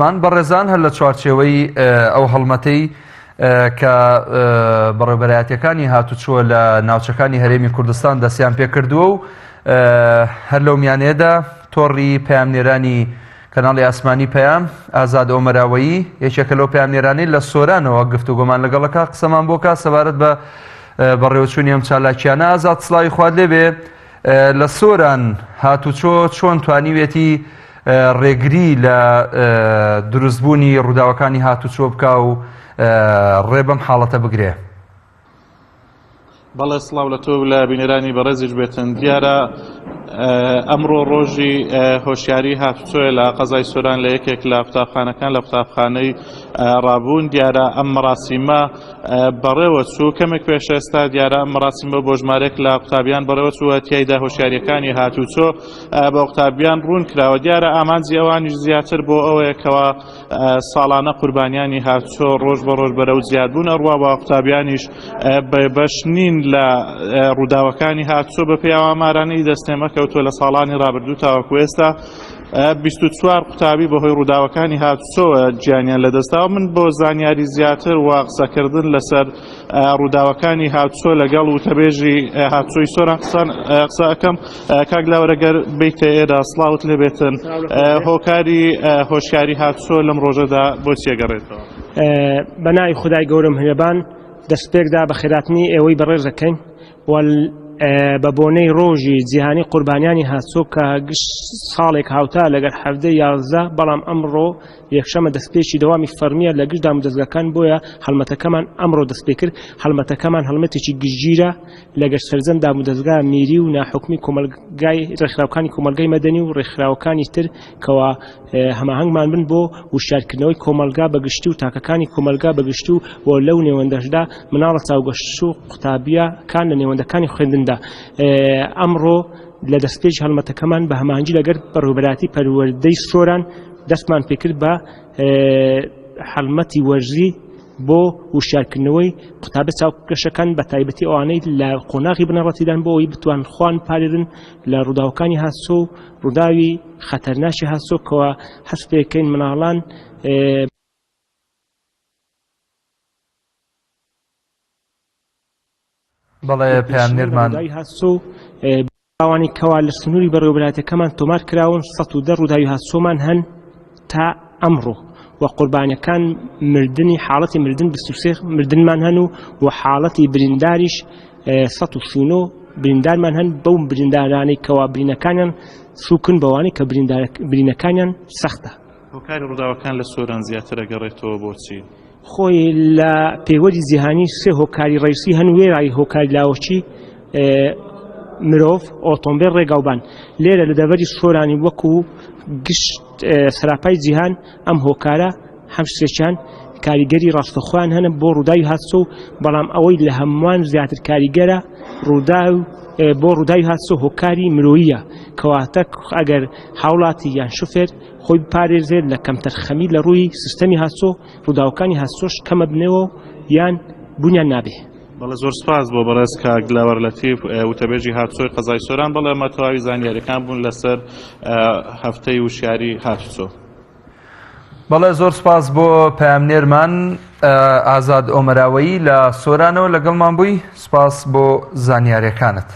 بەڕێزان هەر لە چوارچێوەی ئەو هەڵمەتەی کە بەڕێوبەرایەتیەکانی هاتوچۆ لە ناوچەکانی هەرێمی کوردستان دەستیان پێکردووە و هەر لەو میانەیەدا تۆڕی پەیامنێرانی کەناڵی ئاسمانی پەیام ئازاد ئۆمەراوەیی یەکێکە لەو پەیامنێرانەی لە سۆرانەوە گفتوگۆمان لەگەڵەکە قسەمان بۆکە سەبارەت بە بەڕێوەچوونی ئەم چالاکیانە ئازاد سڵاوی خوات لێبێ لە سۆران هاتوچۆ چۆن توانیوێتی ڕێگری لە دروستبوونی ڕووداوەکانی هاتوچۆ بکا و ڕێ بەم حاڵەتە بگرێ؟ بەڵێ سڵاو لە تۆ لە بینەرانی بەڕێزیش بێتن دیارە ئەمڕۆ ڕۆژی هۆشیاری هاتوچۆیە لە قەزای سۆران لە یەکێک لە قوتابخانەکان لە قوتابخانەی ڕابوون دیارە ئەم مەراسیمە بەڕێوە چوو کەمێک پێش ئێستا دیارە ئەم مەراسیمە بۆ ژمارێک لە قوتابیان بەڕێوە چووە تیایدا هۆشیاریەکانی هاتوچۆ بە قوتابیان ڕوون کراوە دیارە ئامانجی ئەوانیش زیاتر بۆ ئەوەیە کەوا ساڵانە قوربانیانی هاتوچۆ ڕۆژ بە ڕۆژ بەرەو زیادبوون ئەڕوا و قوتابیانیش بەش نین لە ڕووداوەکانی هاتوچۆ بە پێی ئامارانەی دەستێمە کەوتووە لە ساڵانی ڕابردوو تاوەکو ئێستا 24 قوتابی بەهۆی ڕووداوەکانی هاتوچۆوە گیانیان لەدەستداوە من بۆ زانیاری زیاتر و قسەکردن لەسەر ڕووداوەکانی هاتوچۆ لەگەڵ وتەبێژی هاتوچۆی سۆران قسان قسە ئەەکەم کاک لاوەرە گەر بیتە ئێرە سڵاوت لێبێتن هۆکاری هۆشیاری هاتوچۆ لەم ڕۆژەدا بۆ چیەگەڕێتەوە بە ناوی خدای گەورە مهرەبان دەستپێکدا بە خێراتنی ئێوەی بەڕێز دەکەین و بە بۆنەی ڕۆژی جیهانی قوربانیانی هاتوچۆ کە گشت ساڵێک هاوتا لەگەر حەڤدە 11 بەڵام ئەمڕۆ یەکشەمە دەستپێکی دەوامی فەرمیە لە گشت دامودەزگاکان بۆیە هەڵمەتەکەمان ئەمڕۆ دەستپێکرد هەڵمەتەکەمان هەڵمەتێکی گشتگیرە لەگەر سەرجەم دامودەزگا میری و ناحکومی کۆمەلگای ڕێکخراوەکانی کۆمەلگای مەدەنی و ڕێکخراوەکانی تر کەوا هەماهەنگمان بن بۆ وشیارکردنەوەی کۆمەلگا بە گشتی و تاکەکانی کۆمەلگا بە گشتی و لەو نێوەندەشدا مناڵە چاوگەشت و قوتابیەکان لە نێوەندەکانی خوێندندا ئەمڕۆ لە دەستپێکی هەڵمەتەکەمان بە هەماهەنگی لەگەر بەڕێوەبەرایەتی پەروەردەی سۆران دەستمان پێکرد بە هەڵمەتی وەرزی بۆ وشیارکردنەوەی قوتابە چاوگەشەکان بە تایبەتی ئەوانەی لە قۆناغی بنەڕەتیدان بۆ ئەوەی بتوان خوان پارێزن لە ڕووداوەکانی هاتوچۆ و ڕووداوی خەتەرناکی هاتوچۆ کەوا هەست پێکەین مناڵان بەڵێ پەیامنێرمان. ئەوانەی کەوا لە سنووری بەڕێوەبەرایەتیەکەمان تۆمار کراون 110 ڕووداوی هاتوچۆمان هەن تا ئەمڕۆ و قوربانیەکان مردنی حاڵەتی مردن 23 مردنمان هەن و و حاڵەتی برینداریش 139 بریندارمان هەن بەو بریندارانەی کەوا برینەکانیان سوکن بەوانەی کە برینەکانیان سەختە. هۆکاری ڕووداوەکان لە سۆران زیاتر ئەگەڕێتەوە بۆچی؟ خۆی لە پێوەری جیهانی سێ هۆکاری ڕئیسی هەن وێرای هۆکاری لاوەکی مرۆڤ ئۆتۆمبیل ڕێگاوبان لێرە لە دەڤەری سۆرانی وەکو گشت سەراپای جیهان ئەم هۆکارە هەم سێکیان کاریگەری ڕاستەخۆیان هەنە بۆ ڕووداوی هاتچۆ بەڵام ئەوەی لە هەمووان زیاتر کاریگەرە ڕووداو بۆ ڕووداوی هاتچۆ هۆکاری مرۆیە کەواتە ئەگەر هاوڵاتی یان شوفێر خۆی بپارێزێت لە کەمتەرخەمی لە ڕووی سیستەمی هاتچۆ ڕووداوەکانی هاتچۆش کەمە بنەوە یان بوونیان نابێ. بەڵێ زۆر سپاس بۆ بەڕێز کاک دلاوەر لەتیف وتەبێژی هاتوچۆی قەزای سۆران بەڵێ ئەمە تەواوی زانیاریەکان بوون لەسەر هەفتەی وشیاری هاتوچۆ. بەڵێ زۆر سپاس بۆ پەیامنێرمان ئازاد ئۆمەراوەیی لە سۆرانەوە لەگەڵمان بووی سپاس بۆ زانیاریەکانت.